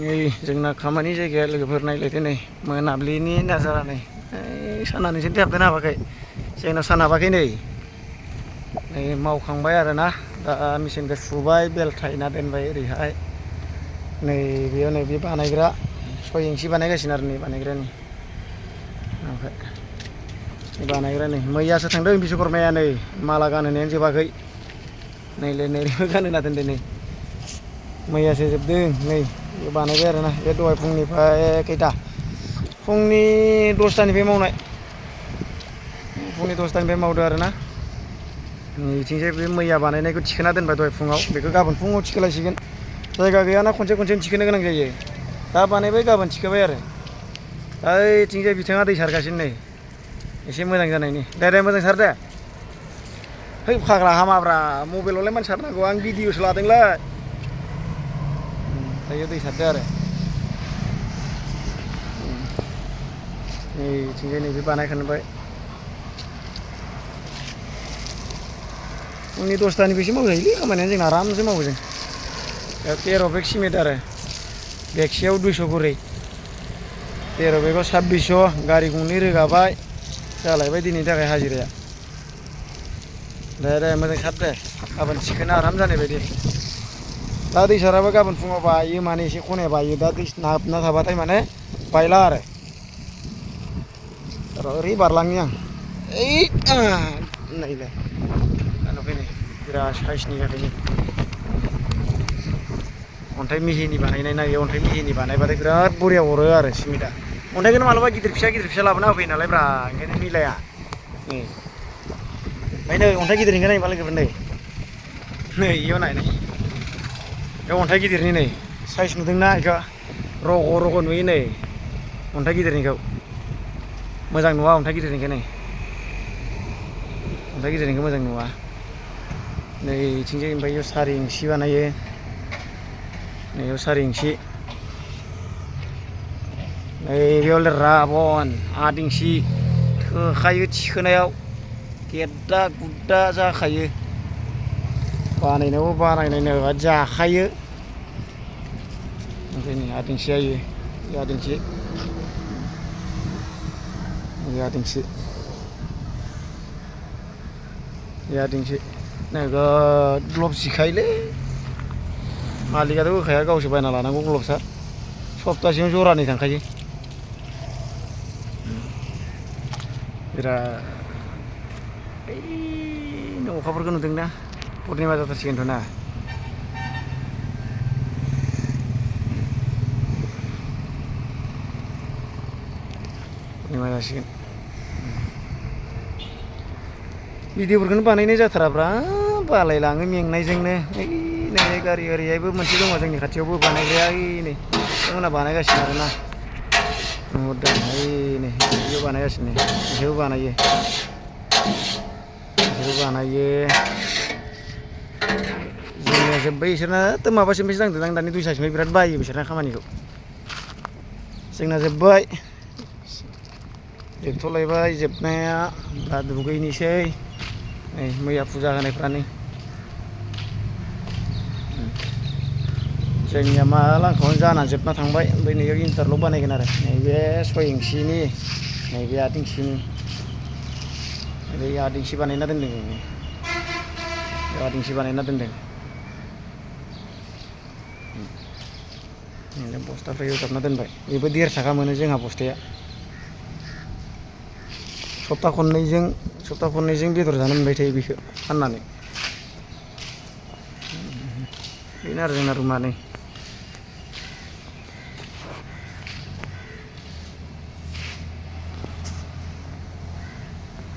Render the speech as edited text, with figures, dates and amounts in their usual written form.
Ini जोंना खामानि जायगाया लोगोफोर नायलायदो नै मोनाबिलिनि नाजारा नै साना नोंसोरनिथिं हाबदोंना हाबाखै जोंनाव सान हाबाखै नै मावखांबाय आरोना दा मेचिनखौ सुबाय बेलथायना दोनबाय ओरैहाय नै बेयाव नै बे बानायग्रा 6 इंसि बानायगासिनो आरो नै बानायग्रानि ओमफ्राय बानायग्रा नै मैयासो थांदों बिश्वकर्माया नै माला गानहोनायानो जोबाखै नैबो गानहोना दोनदों नै मैयासो जोबदों नै बे बानायबाय आरोना बे दहाय फुंनिफ्राय खैथा फुंनि 10टानिफ्राय मावनाय फुंनि 10टानिफ्राय मावदो आरोना नैथिंजाय बे मैया बानायनायखौ थिखोना दोनबाय दहाय फुङाव बेखौ गाबोन फुङाव थिखोलायसिगोन जायगा गैयाना खनसे थिखोनो गोनां जायो दा बानायबाय गाबोन थिखोबाय आरो दा ओइथिंजाय बिथाङा दै सारगासिनो नै एसे मोजां जानायनि दे मोजां सार दे है फाग्ला हामाब्रा मबाइलावलाय मानो सारनांगौ आं भिडिअसो लादोंलै दायो दै सारदो आरो नैथिंजाय नैबे बानायखांबाय फुंनि 10टानिफ्रायसो मावजायोलै खामानियानो जोंना आरामसो मावो जों 13 बेग सिमेन्ट आरो बेगसेयाव 200 खरि 13 बेगाव 2600 गारि गंनै रोगाबाय जालायबाय दिनैनि थाखाय हाजिराया दे मोजां सार दे गाबोन थिखोनो आराम जानाय बायदि दा दै साराबा गाबोन फुङाव बायो माने एसे खनाया बायो दा दै नाबना थाबाथाय माने बायला आरो ओरै बारलाङो आं ओइ नायलाय नुफैनाय बिराद साइसनि जाखायो अन्थाइ मिहिनि बानायनाय नायो अन्थाइ मिहिनि बानायबाथाय बिराद बरिया हरो आरो सिमेन्टआ अन्थाइखौनो मालाबा गिदिर फिसा लाबोना होफैयो नालाय ब्रा ओंखायनो मिलाया नै ओमफ्राय नै अन्थाइ गिदिरनिखौ नायबा लोगोफोर नै इयाव नाय बे अन्थाइ गिदिरनि नै साइज नुदोंना बेखौ रग' नुयो नै अन्थाइ गिदिरनिखौ मोजां नुवा अन्थाइ गिदिरनिखौ नै अन्थाइ गिदिरनिखौ मोजां नुवा नै इथिंजाय ओमफ्राय इयाव 4 इंसि बानायो नै इयाव 4 इंसि नै बेयाव राबन 8 इंसि थोखायो थिखोनायाव गेद्दा गुद्दा जाखायो बानायनायावबो बानायनाय जाखायो ओमफ्राय नै 8 इंसि जायो 8 इंसि 8 इंसि 8 इंसि नोगोद ग्लब्स जिखायोलै मालिकआथ' होखाया गावसो बायना लानांगौ ग्लब्सआ सप्तासेयाव जरानै थांखायो बिराद ओइ अखाफोरखौ नुदोंना पुर्निमा जाथारसिगोनथ' ना पुर्निमा जासिगोन भिडिअफोरखौनो बानायनाय जाथाराब्रा बालायलाङो मेंनायजोंनो ओइ नै गारि ओरैहायबो मोनसे दङ जोंनि खाथियावबो बानायग्राया ओइ नै बिथांमोनहा बानायगासिनो आरोना नुहुरदों ओइ नै बेखौ बानायगासिनो बिसोरबो बानायो जोंनिया जोब्बाय बिसोरनाथ' माबासिमसो नांदों दानि 2 साइसनिफ्राय बिराद बायो बिसोरना खामानिखौ जोंना जोब्बाय जोबथ'लायबाय जोबनाया दा दुगैनोसै नै मैया फुजा होनायफ्रा नै जोंनिया मा लांखावनो जानानै जोबना थांबाय ओमफ्राय नैयाव इन्टारलक बानायगोन आरो नैबे 6 इंसिनि नैबे 8 इंसिनि ओरै 8 इंसि बानायना दोनदों जों 8 इंसि बानायना दोनदों बस्थाफ्राव एवजाबना दोनबाय बेबो 1.5 थाखा मोनो जोंहा बस्थाया सप्ता खननैजों बेदर जानो मोनबाय थायो बेखौ फाननानै बेनो आरो जोंना रुमा नै